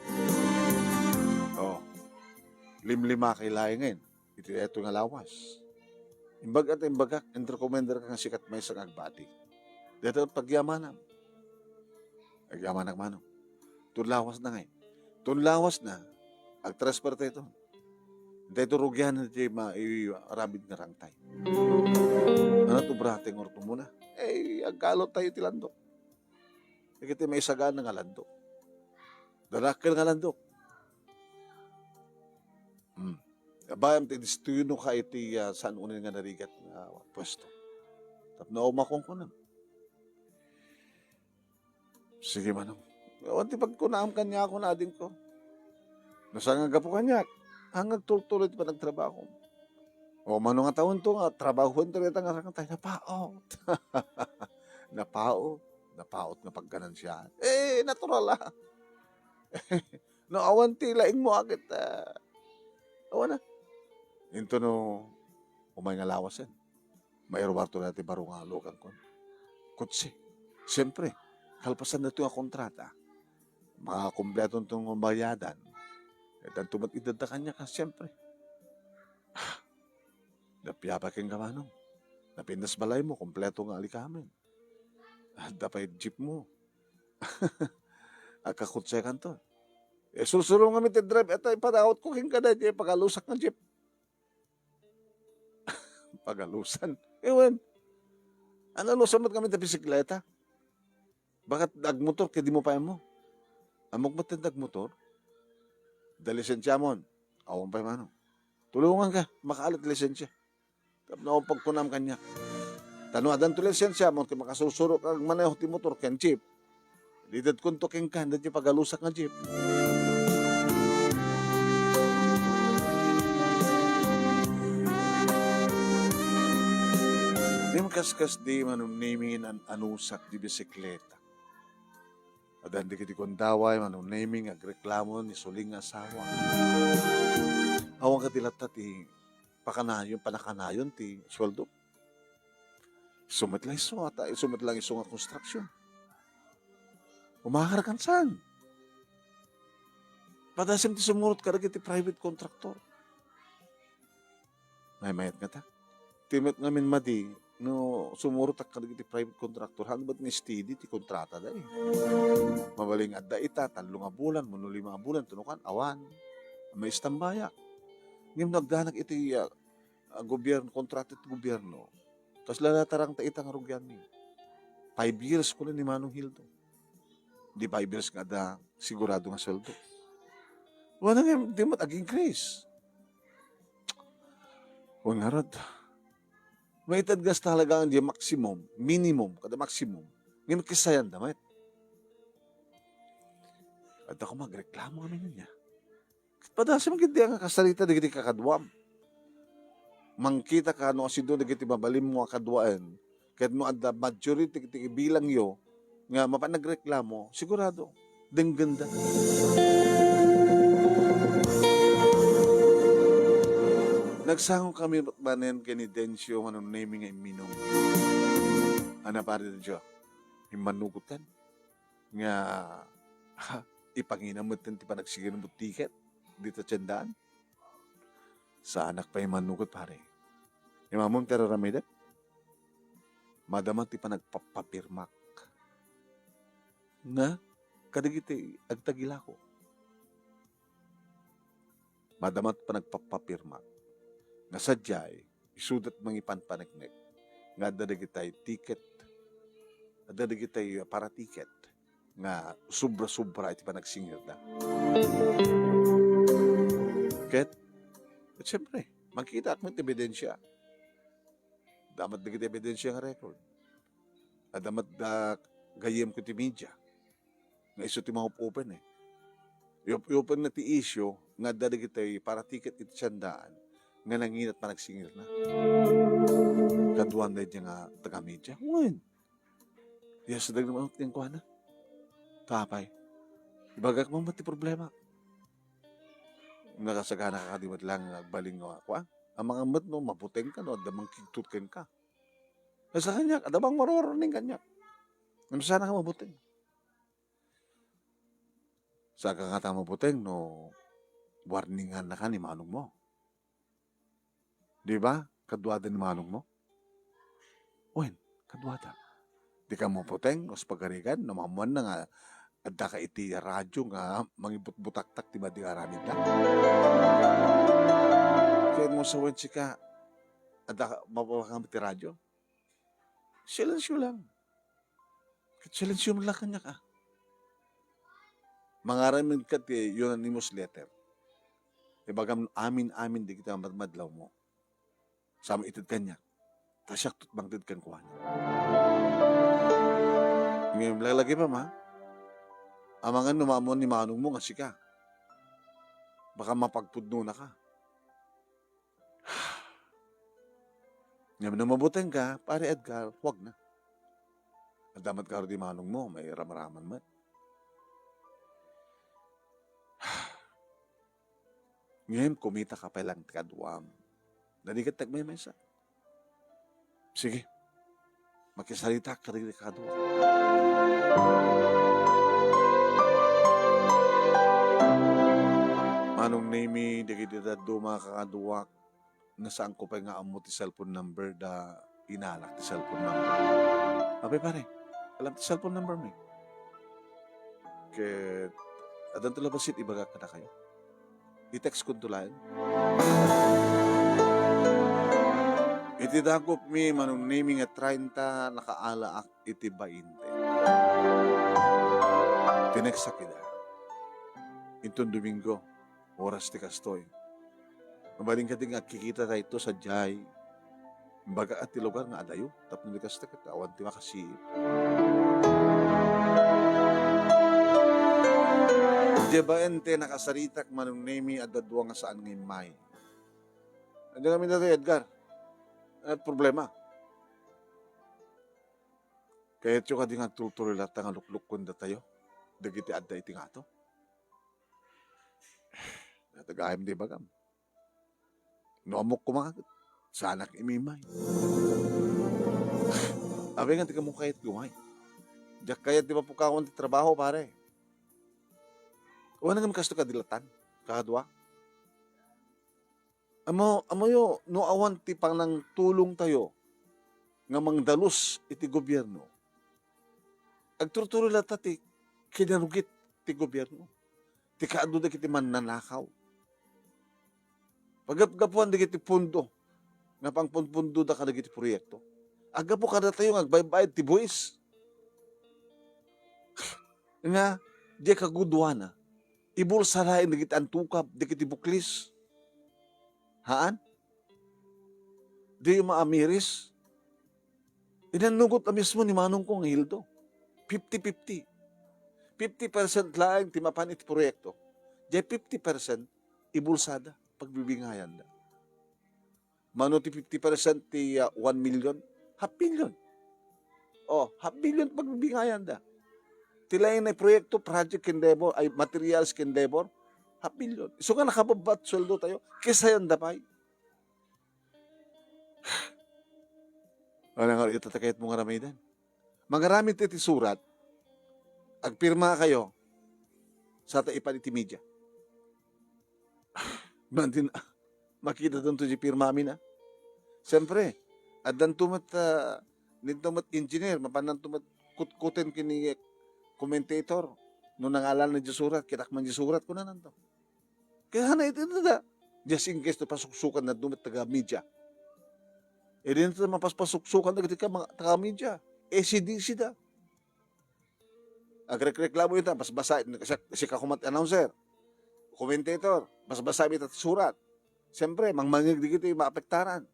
Oh, limlimakay laengen iti daytoy nga lawas. Imbag a ta imbagak, inrekomendar ka nga sikat maysa nga agbati. Daytoy pagyamanam. Agyamanak Manong. Tun lawas na ngay. Tun lawas na, agtransfer tayo to. Daytoy rugian ti ma-, i-, aramid nga rangtay. Ano to, brate, ngorto muna? Eh, agkalot tayo ti landok. Dagiti maisagana nga landok. Darakkel nga landok. Hmm. Abayam ti destino ka iti, ah, saan unin nga narigat nga puesto. Tapno umakon ko na. Sige, Manong. Awan ti pagkunaam kaniak, kuna adingko. No saan nga gapu kaniak, ang agturtuloy ti panagtrabaho. O, mano nga tawen to nga trabahoen to dayta nga rangtay, napaut. Napaut. Napaut nga pagganansiaan. Eh, natural, ah. No awan ti laingmo, a ket, ah, awan na. Into no, umay nga lawasen. Mairuar to dayta ti baro nga lugankon. Kotse. Siempre, kalpasan daytoy nga kontrata, makakumpleto to nga bayadan. Addanto met idadda kaniak, siempre. Ah, napiapay kenka, Manong. Napintas balaymo, kumpleto nga alikamen. Adda pay jeepmo. Agkakotsekanto. Eh, sursuro ngamin ti drive, ita, ipadawatko kenka daydiay pagalusak nga jeep. Pagalusan. Eh, wen. Analusan met ngamin ti bisikleta. Bakat agmotor ket dimo pay ammo. Ammok met ti agmotor? Adda lisensiamon. Awan pay, Manong. Tulonganka, makaalat lisensia. Tapno pagkunam kaniak. Ta no addanto lisensiamon ket makasursurok agmaneho ti motor ken jeep, idadkonto kenka daytoy pagalusak nga jeep. Ngem kaskasdi, Manong Nemi, nga an-anusak ti bisikleta. Addan dagiti gundaway, Manong Nemi, nga agreklamo ni suling nga asawa. Awan kadi latta ti pakanayon, panakanayon ti sueldo. Isu met la isu, ata isu met lang isu nga konstruksyon. Umakarkan saan? Padasem ti sumurot kadagiti private contractor. Maymayat ngata. Ti met ngamin madi, no sumurotak kadagiti private contractor, hangbat nga steady ti kontratada, eh. Mabalin nga adda ita, tallo nga bulan, wenno lima nga bulan, tunukan, awan. Maistambayak. Ngem no agdanak iti, ah, ah, gobyerno, kontrata ti gobyerno, kasla la tarangta ita nga rugianmi? Five years, kuna ni Manong Hildo. Di five years nga adda sigurado nga sweldo. Wala nga, di met ag-increase. Wen ngarud, maited nga talaga nga di maximum, minimum, kada maximum, nga makisayanda met. Adda ko magreklamo kami niya. Padasem gid nga kasarita dagiti kakaduam. Mangkita ka no asido dagiti mabalinmo a kaduaen. Ket no adda majority ti bilangyo nga mapan nagreklamo, sigurado, denggenda. Nagsango kami manen ken ni Dencio Manong Nemi nga imminum. Ana, Pare Dencio, immanugot kan nga, ha, ipanginam metten ti panagsingirmo tiket dita tiendaan. Saanak pay immanugot, pare. Imamom ti ar-aramidek? Madama ti panagpapapirmak nga kadagiti agtagilako. Madama ti panagpapapirmak nga sadiay, isuda ti mangipanpaneknek nga adda dagitay tiket, adda dagitay para tiket nga sobra-sobra iti panagsingirda. Ket, ket siyempre, makitaak met ti ebidensia. Adda met dagiti ebidensia nga record. Adda met da gayyemko ti media nga isu ti maup-upen, eh. Iup-upenna ti isyu nga adda dagiti para tiket iti tiendaan nga nanginat panagsingirna. Kaduan daydi nga taga-media. Wen, yes, dagiti manok ti kuana. Tapay, ibagak man met ti problema. Nakasagana ka kadi met lang nga agbalin nga kuan. Amangan met no mabuteng ka, no adda mangkigtot kenka. Kasta kaniak, adda bang maruwarning kaniak. Ngem saan ka mabuteng? Saan ka ngata mabuteng no warningannaka ni manongmo? Di ba? Kaduada ni manongmo? Wen, kaduada. Dika mabuteng, kas pagarigan, no maammoanna nga addaka iti radio nga mangibutbutaktak ti madi nga aramidda. Ket no sawen sika, adda ka, mapapakam iti radio? Silensyo lang. Ket silensyo lang kaniak, a. Mangaramid ka ti unanimous letter. Ibagam amin-amin dagiti madmadlawmo. Sa ited kaniak, ta siak ti mangted kenkuana. Ngem lagipem, a. Amangan no maammoan ni manongmo nga sika. Baka mapagpudnonaka. Ngem no mabuteng ka, Pare Edgar, huwag na. Adda met ngarud ti manongmo, mairamraman met. Ngem kumita ka pay lang ti kaduam. Dadi ket nagmaymaysa. Sige. Makisarita kadagiti kaduak. Manong Nemi, dagiti dadduma a kakaduak, nga saanko pay nga ammo ti cellphone number da inalak ti cellphone number. Apay, pare, alam ti cellphone number mi. Ket addanto la bassit ibagak kadakayo. I-text konto laeng. Iti dakopmi, Manong Nemi, nga treinta, nakaalaak iti bainte. Tineksak ida. Inton Domingo, oras ti kastoy. Mabalin kadi nga agkikita dayto sadiay. Imbagak ti lugar nga adayo, tapno di kasta ket awan ti makasiip. Diay bainte, nakasaritak, Manong Nemi, adda dua nga saan nga immay. Adi kami datoy, Edgar. Eh, problema. Kayatyo kadi nga agturturay latta nga luklukkondatayo dagiti adda iti ngato? Natagayam ti bagam. No ammok koma, saanak imimay. Apay nga ti kamo kayat kumay. Diak kayat ti mapukawan ti trabaho, pare. Wala ngem kasto kadilatan, kakadua. Ammo-, ammoyo, no awan ti panangtulongtayo nga mangdalus iti gobierno, agturtuloy latta ti kinarugit ti gobierno, ti kaadu dagiti mannanakaw. Pagapgapuan dagiti pondo nga pangpunpundoda kadagiti proyekto. Aggapu kadatayo nga agbaybayad ti buis. Nga, diay kagudoana, ibulsa laeng dagiti antukab, dagiti buklis. Haan? Diyo maamiris? Inannugot a mismo ni manongko nga Hildo. Fifty fifty. Fifty percent laeng ti mapan iti proyekto. Diay fifty percent, ibulsada, pagbibingayanda. Mano ti fifty percent ti, ah, one million? Half million. Oh, half million pagbibingayanda. Ti laeng nga proyekto, project ken labor, ay, materials ken labor, half million. Isu nga nakababbaat sueldotayo, kisayanda pay. Ano nga ita ti kayatmo nga aramiden? Mangaramid iti surat, agpirmakayo, sata ipan iti media. Madi-, makitadanto diay pirmami na. Siyempre, addanto met, ah, didto met engineer, mapannanto met kutkuten ken ni commentator. No nangalanna diay surat, kitak man diay surat, kunananto. Kaya hanay iti da. Just in case no pasuksukan na met taga media. Idinto mapaspasuksukan dagiti ka-, mga taga media. A C D C da. Agrekreklamo ita, basbasa, siak-, sika koma ti announcer, commentator, basbasa ita ti surat. Siyempre, mangmangngeg dagiti maapektaran.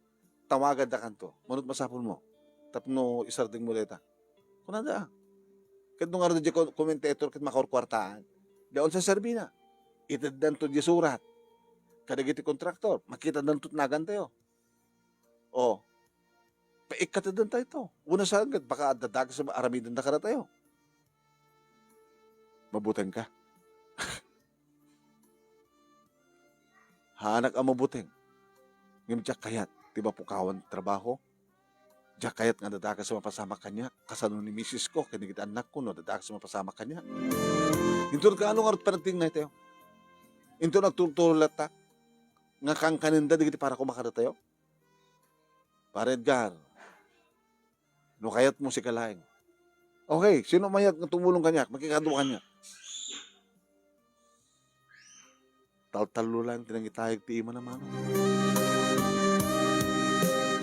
Tawaganda kanto. Mano ti masapulmo tapno isardengmo dayta? Kunada. Ket no ngarud diay ko-, commentator ket makurkuartaan, diay unsaserbina. Iteddanto diay surat kadagiti kontraktor, makitadanto ti nagantayo. O, paikkateddanta ito. Unayen ket baka adda dakes a aramidenda kadatayo. Mabutengka. Haanak a mabuteng. Ngem diak kayat ti mapukawan ti trabaho. Diak kayat nga adda dakes a mapasamak kaniak, kasano ni misisko ken dagiti annakko no adda dakes a mapasamak kaniak. Inton kaano ngarud panagtingna itayo? Inton agturturo latta nga kankanenda dagiti para kumakadatayo? Pare Edgar, no kayatmo, sika laeng. Okay, sino mayat nga tumulong kaniak, makikadua kaniak? Taltallo laeng ti nangitayag ti ima, Manong.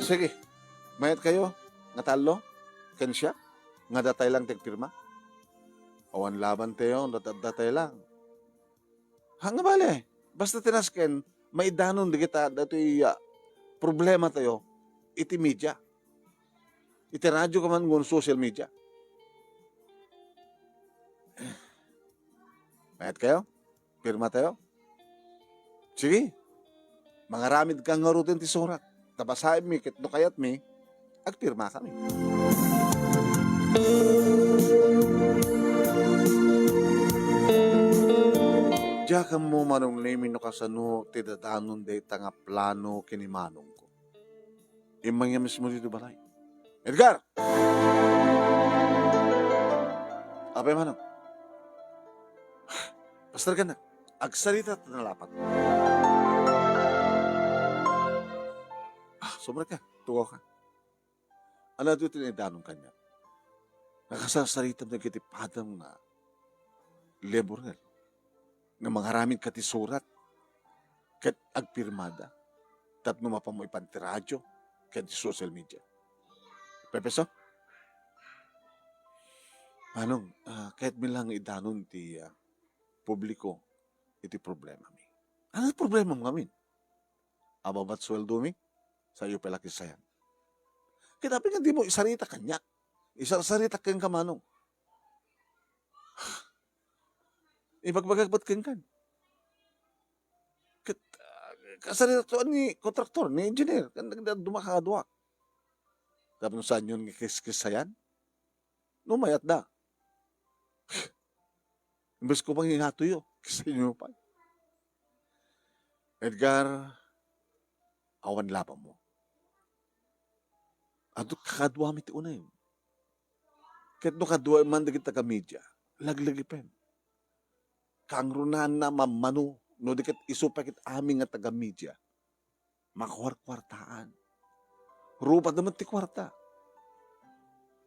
Sige, mayat kayo nga tallo ken siak nga datay lang ti agpirma? Awan labantayo, dat-, datay lang. Ha, nga bale, basta ti nasken, maidanon dagita, datoy, ah, problematayo iti media. Iti radio ka man wenno social media. Mayat kayo? Pirmatayo? Sige. Mangaramidka ngaruden ti surat. Ta basaenmi ket no kayatmi, agpirmakami. Diak ammo, Manong Nemy, no kasano ti dadanon dayta nga plano ken ni manongko. Immay nga mismo ditoy balay. Edgar! Apay, Manong? Pastor ka na. Agsarita ta nalapat. Ah, sobra ka. Tugaw ka. Ania daytoy ti naidanon kaniak? Nakasarsaritam dagiti padam nga laborer nga mangaramid ka ti surat ket agpirmada tapno mapanmo ipan ti radio ken ti social media. Pepeso? Manong, ah, kayatmi lang nga idanon ti, ah, publiko iti problemami. Ano ti problemam ngamin? Ababat sueldomi? Sayo pay la kisayan. Ket apay nga dimo isarita kaniak? Isarsarita kenka, Manong. Ibagbagak met kenkan. Ket, ah, kasaritato ni kontraktor, ni engineer, ken nagdaduma kaduak. Tapno saanyon nga kiskisayan? No mayatda. Imbes ko pang ingatoyo, kisayo pay. Edgar, awan labanmo. Adu kakaduami ti unayem. Ket no kaduaem man dagiti taga-media, laglagipen. Kangrunanna mammano, no di ket isu pay ket amin nga taga-media. makuarkuartaan. Rupatda met ti kuarta.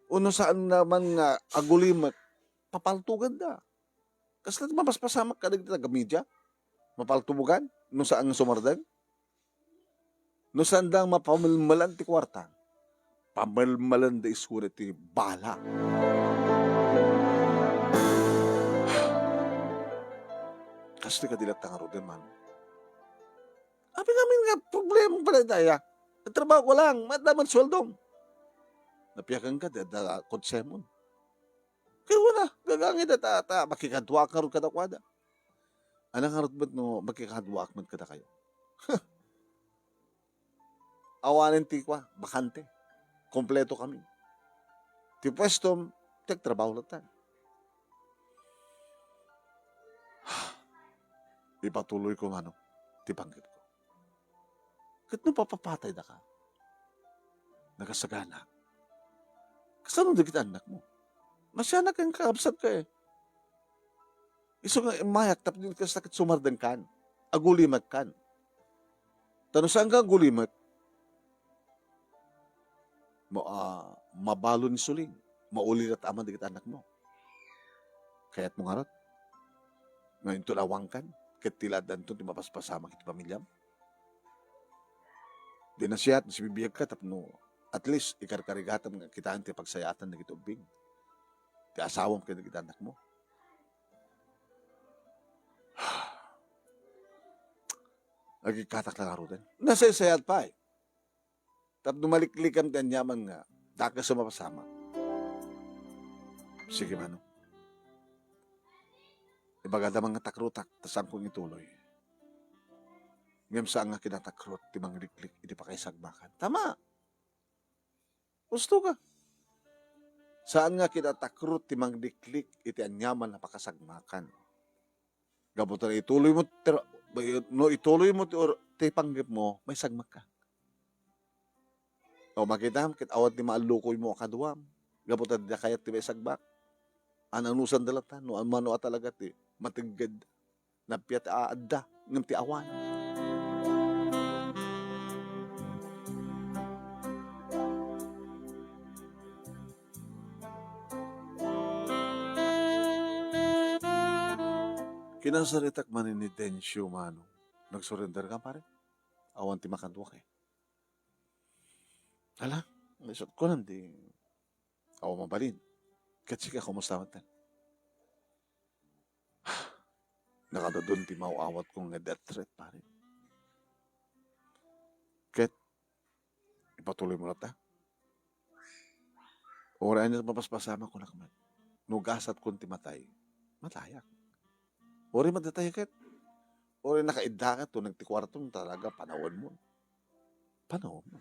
Wenno saan naman nga agulimek, papaltoganda. Kasla ti mapaspasamak kadagiti taga-media? Mapaltubogan no saan nga sumardeng? No saanda nga mapamelmelan ti kuarta, pamelmelanda isuna ti bala. Kastoy kadi latta ngaruden, Manong. Amin-amin nga problema pay dayta. Trabaho ko lang, madamot sueldom. Napiakan ka, dada kotsemon. Kaya wala, gagangay da ta, ta, makikaduaak ngarud kadakuada. Anak ngarud met no makikaduaak met kadakayo? Awanen ti kua, bakante. Kompleto kami. Ti puestom, ti agtrabaho latta. Ipatuloy ko ngano ti panggepko. Ket no papapatay daka, nakasagana. Kasano dagiti annakmo? Masianak ken kakabsat ka eh. Isu nga immayak tapno kasta ket sumardengkan, agulimekkan. Ta no saan nga agulimek, ma-, ah, mabalo ni Suling, maulilat aman dagiti annakmo. Kayatmo ngarud nga inton awankan, ket ti la addanton ti mapaspasamak iti pamiliam? Di nasiat, sibibiagka tapno at least ikarkarigatam nga kitaen ti pagsayaatan dagiti ubbing ti asawam ken dagiti annakmo. Agikkatak la ngaruden. Nasaysayat pay. Tapno maliklikam ti aniaman nga dakes a mapasamak. Sige, Manong. Ibagada man nga takrotak, ta saanko nga ituloy. Ngem saan nga kinatakrot ti mangliklik iti pakaisagmakan. Tama! Husto ka. Saan nga kinatakrot ti mangliklik iti aniaman a pakasagmakan. Gapu ta ituloy mo ti tra-, no ituloy mo ti or-, ti panggep mo, maisagmak ka. O makitam, ket awan ti maallukoy mo a kaduam. Gapu ta dida kayat ti maisagmak. Ananusan da latta, no mano a talaga ti mategged. Nappiat a adda, ngem ti awan. Kinasaritak manen ni Dencio, Manong. Nagsurrender ka, pare? Awan ti makaduak, eh. Ala, isut ko lang di awan mabalin. Ket sika, kumusta met? Nakadudun ti maaw-awatko nga death threat, pare. Ket, ipatuloy mo latta. Uray ania ti mapaspasamak, kunak met. No gasatkon ti matay, matayak. Uray met dayta ket. Uray nakaiddakat, tuneg ti kuartom, talaga, panawen mo. Panawen mo.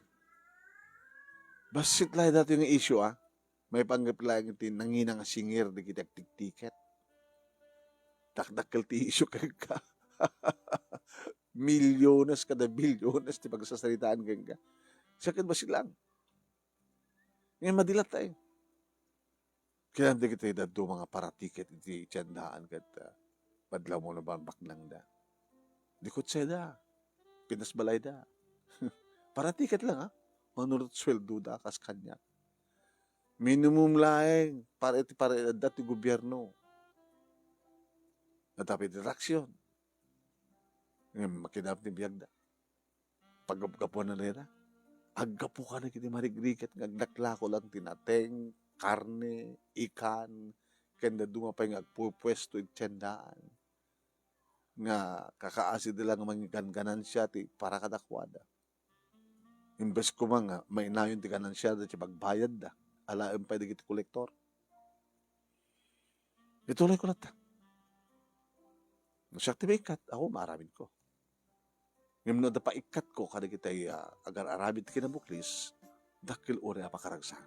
Bassit la daytoy nga issue, ah. Maipanggep laeng ti nangina nga singir dagiti agtiktiket. Dakdakkel ti issue kenka. Milyones kada bilyones ti pagsasaritaan kenka. Siak ket bassit laeng. Ngem madi latta, eh. Kaya dagiti dadduma nga paratiket iti tiendaan ket, ah, madlaw mo na ba baknangda? Di kutseda. Pinas balayda. Paratiket lang, ah. Manurot sueldoda kas kaniak. Minimum laeng para iti pare-, adda ti gobierno. Adda pay deduction. Ngem makinam ti biagda. Paggapgapuan na dayta, aggapu kadagiti marigrigat nga aglaklako lang ti nateng, karne, ikan, ken dadduma pay nga agpupuesto iti tiendaan nga kakaasida lang nga mangigangganansia ti para kadakuada. Imbes koma nga mainayon ti ganansiada ti pagbayadda, alaem pay dagiti kolektor. Ituloy ko latta. No siak ti maikkat, ako, maaramidko. Ngem no adda paikkatko kadagiti, ah, agar-aramid ti kinabuklis, dakkel uray a pakaragsakan.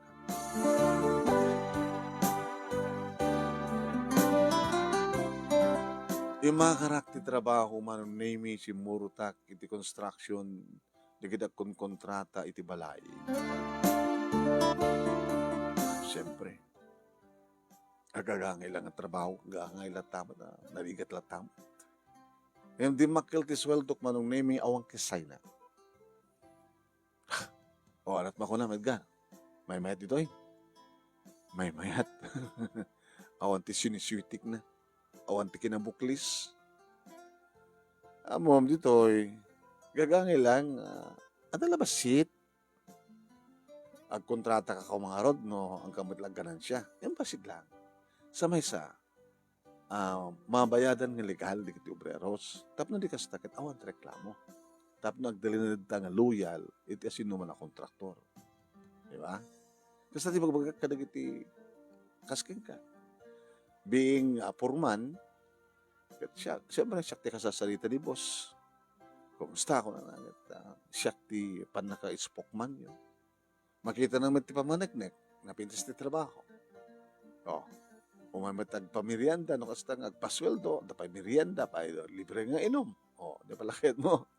Imagarak ti trabaho, Manong Nemy, simmurotak iti construction dagiti agkonkontrata iti balay. Siempre, agagangay lang a trabaho, agagangay latta met, ah, narigat latta met. Ngem dimmakkel ti sueldok, Manong Nemy, awan kessayna. O, anat makuna, Edgar? Maymayat ditoy? Maymayat. Awan ti sinisiwitikna. Awan ti kinabuklis. Ammom ditoy, gagangay lang, ah, adda la bassit. Agkontrata ka koma ngarud no, agka met la ganansya. Yan bassit lang. Sa maysa, ah, mabayadan nga legal dagiti obreros. Tapno di kasta ket awan ti reklamo. Tapno agdalin dayta nga loyal iti asinoman a kontraktor. Di ba? Kasta ti bagbagak kadagiti kas kenka. Being a foreman, ket siak, siyempre, siak ti kasasarita ni boss. Kumusta? Kunana ket, ah, siak ti pannaka-spokesman-yo. Makitana met ti pammaneknek, napintas ti trabaho. O, umay met agpamerienda, no kasta nga agpasueldo, adda pay merienda, pay libre nga inum. O, di ba, lakayatmo?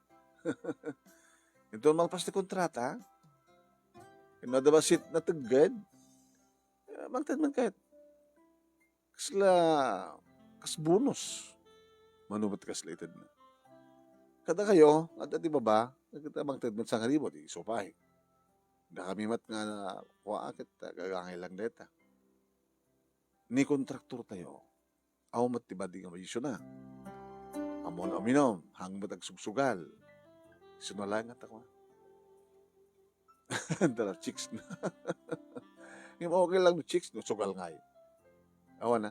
Inton malpas ti kontrata, inno adda bassit nategged, eh, mangted man ket kasla, kas bonus. Mano met kasla itedna. Kadakayo, adda ti baba, dagita mangted met sangaribu, di isu pay. Dakami met nga, kua, ket, ah, gagangay lang dayta. Ni kontraktortayo, awan met ti badi nga bisiona. Ammon uminum, haangan met agsugsugal. Isu laeng nga takwa. Dala chicks na. Ngem okay lang no chicks, no sugal ngay. Awan na.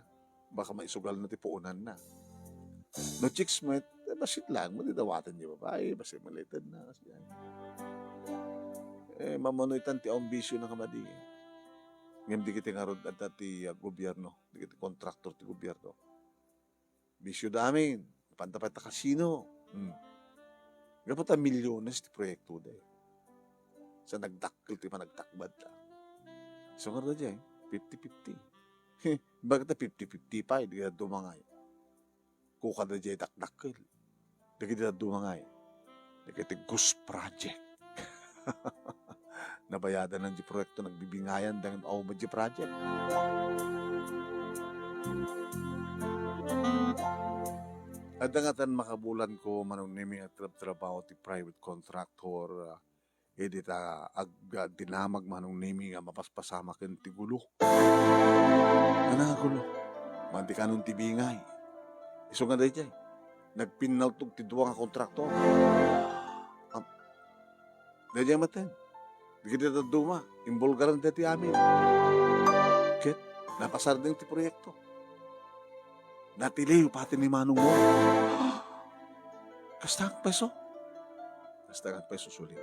Baka maisugal na ti puonanna. No chicks met, eh, bassit lang, madi dawaten ti babai, bassit malited na, kasi yan. Eh, mamano itan ti awan bisio na nga madi. Ngem dagiti ngarud adda ti, ah, gobierno, dagiti kontraktor ti gobierno. Bisio da amin, panta pay ta kasino. Hmm. Gapu ta milyones ti proyekto da eh. Sa nagdakkel ti panagtakbad ta. So, ngarud da jay, fifty fifty. Bakit ta fifty fifty pay, di ka dumangay. Kukada jay dakdakkel. Dagiti dadduma ngay, dagiti ghost project. Nabayadan lang di proyekto, nagbibingayan, dangin aw met di project. Adda ngatan makabulan ko, Manong Nemi, nga trab-trabaho ti private contractor, ah, idi ta ag-, agdinamag, Manong Nemi, nga mapaspasamak ken ti gulo. Ania nga gulo? Madi kanon ti bingay. Isu nga daydiay, nagpinnaltog ti dua nga kontraktor. Am-, daydiay maten. Dagiti dadduma, imbulgaran daydiay amin. Ket napasardeng ti proyekto. Natiliw pati ni manongmo. Kasta nga agpayso? Kasta nga agpayso, sulit.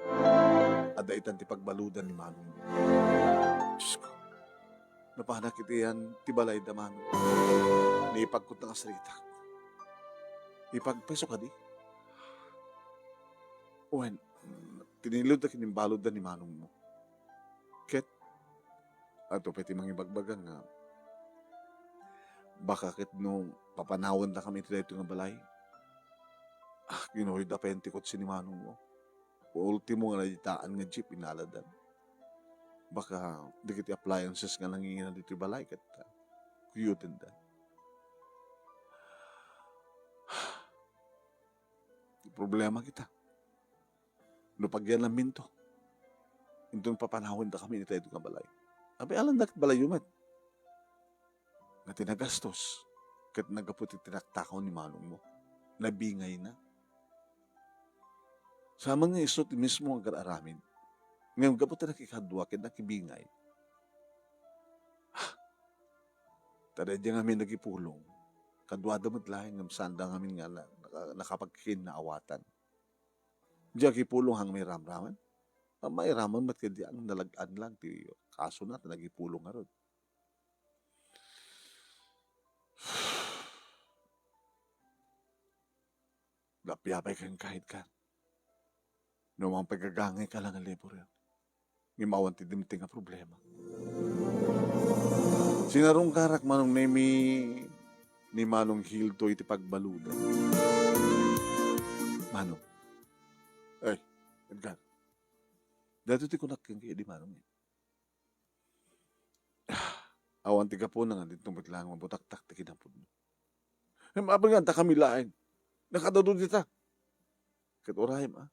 Adda itan ti pagbaludan ni manongmo. Diyos ko. Napanak iti yan ti balay da manong. Naipagkot nga saritak. Ipagpayso kadi? Wen, tiniliwda ken imbaludda ni manongmo. Ket, adda pay ti mangibagbaga nga, baka ket no papanawendakami iti daytoy nga balay, ah, ginuyodda pay ti kotse ni manongmo. Ultimo nga naditaan nga jeep, inaladan. Baka dagiti appliances nga nangingina ditoy balay ket, ah, kuyotenda. Problema kita. No pagyananminto, inton papanawendakami iti daytoy nga balay. Apay, alanna ket balayyo met nga ti nagastos ket naggapu ti tinaktakaw ni manongmo. Nabingayna. Saman nga isu ti mismo nga agar-aramid. Ngem gapu ti nakikadua ket nakibingay. Ta daydiay ngamin nagipulong, kaduada met laeng ngem saanda ngamin nga na-, naka-, nakapagkinnaawatan. Di agipulong ang mairamraman. Ang mairamon met kadi ang nalag-an lang ti kasona ta nagipulong ngarud. Napiapay ken kahit ka. No mangpagagangay ka lang nga laborer. Ngem awan ti dimteng a problema. Sinarungkarak, Manong Nemi, ni Manong Hildo iti pagbaludan. Manong. Ay, Edgar. Daytoy ti kunak kenka idi Manong, eh. Awan ti gapuna nga didto met laeng mabutaktak ti kinapudno. Ngem apay nga adda kami laeng? Nakadado dita. Ket urayem, ah.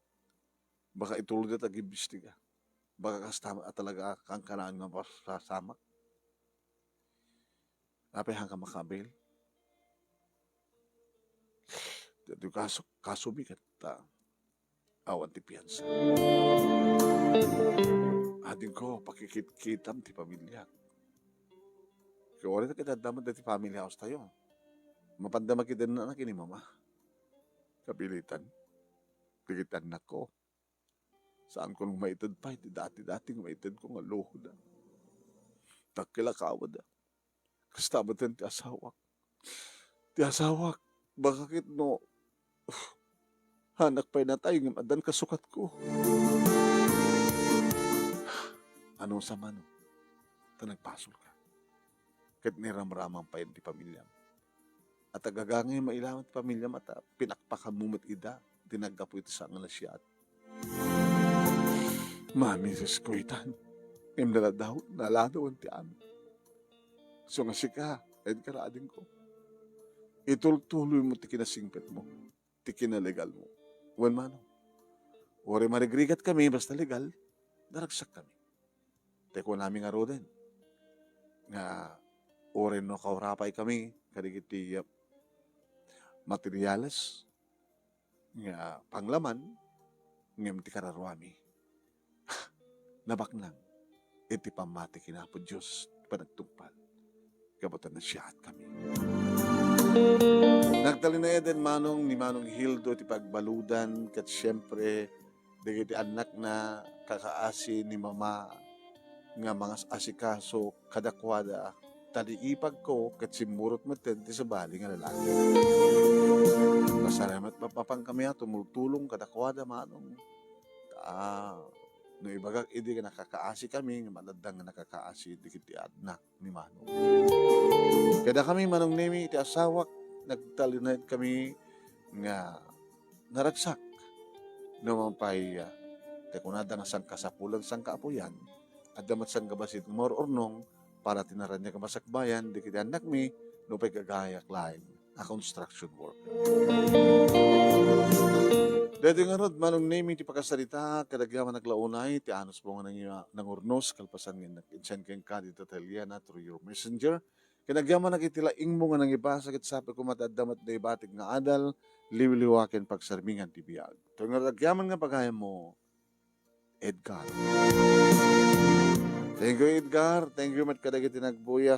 Baka ituloy dita agimbestiga. Baka kasta a talaga kankanayon nga mapasamak. Apay, haanka makaabil? Daytoy kaso, kasomi ket, ah, awan ti piansa. Adingko, pakikitkitam ti pamiliak. Kaya uray ta ket adda met daytoy family house tayo. Mapanda makidenna ken ni mama. Kapilitan. Dagiti annakko. Saanko nga maited pay ti dati-dati nga maitedko nga luhoda. Dakkel a kawada. Kasta met ti asawak. Ti asawak, baka ket no, haanak pay natay ngem addan kasukatko. Ano sa mano? Ta nagbasolka. Ket niramramam pay ti pamiliam. At agagangay mailawan ti pamiliam, at, ah, pinakpakanmo met ida, ti naggapu iti saan nga nasayaat. Mamisesko itan, ngem naladaw, naladawan ti amin. So nga sika, Edgar, adingko, itultuloymo ti kinasingpetmo, ti kinalegalmo. Wen, manong, uray marigrigat kami, basta legal, naragsak kami. Ti kunami ngaruden, nga uray no kaurapay kami kadagiti, uh, materials nga panglaman, ngem ti kararuami, nabaknang iti pammati ken Apo Dios ti panagtungpal. Gapu ta nasayaat kami. Nagtalinaeden, manong, ni Manong Hildo ti pagbaludan, ket siempre, dagiti annakna, kakaasi ni mama nga mangas-asikaso kadakuada, ta di ipagko ket simmurot metten ti sabali nga lalaki. Masaramat mapapan kami a tumultulong kadakuada, manong. Ah, no ibagak idi nga nakakaasi kami, nga manaddang nga nakakaasi dagiti annak ni manong. Kada kami, Manong Nemi, iti asawak, nagtalinaed kami nga naragsak. No man pay, ah, ti kunada nga sangkasapulan, sangkaapuyan, adda met sangkabassit nga maur-urnong para ti naraniag a masakbayan dagiti annakmi, no pay gagayak laeng a construction worker. Daytoy ngarud, Manong Nemi, ti pakasarita, kadagyaman naglaunay, ti anusmo nga nangi-, nangurnos, kalpasan nga nag-insend kenka dita ti liana through your messenger. Ken agyamanak iti laingmo nga nangibasa, ket sapay koma ta adda met naibatik nga adal, liwliwa ken pagsarmingan ti biag. Toy nga agyaman nga pagayammo, Edgar. Thank you, Edgar. Thank you met kadagiti nagbuya.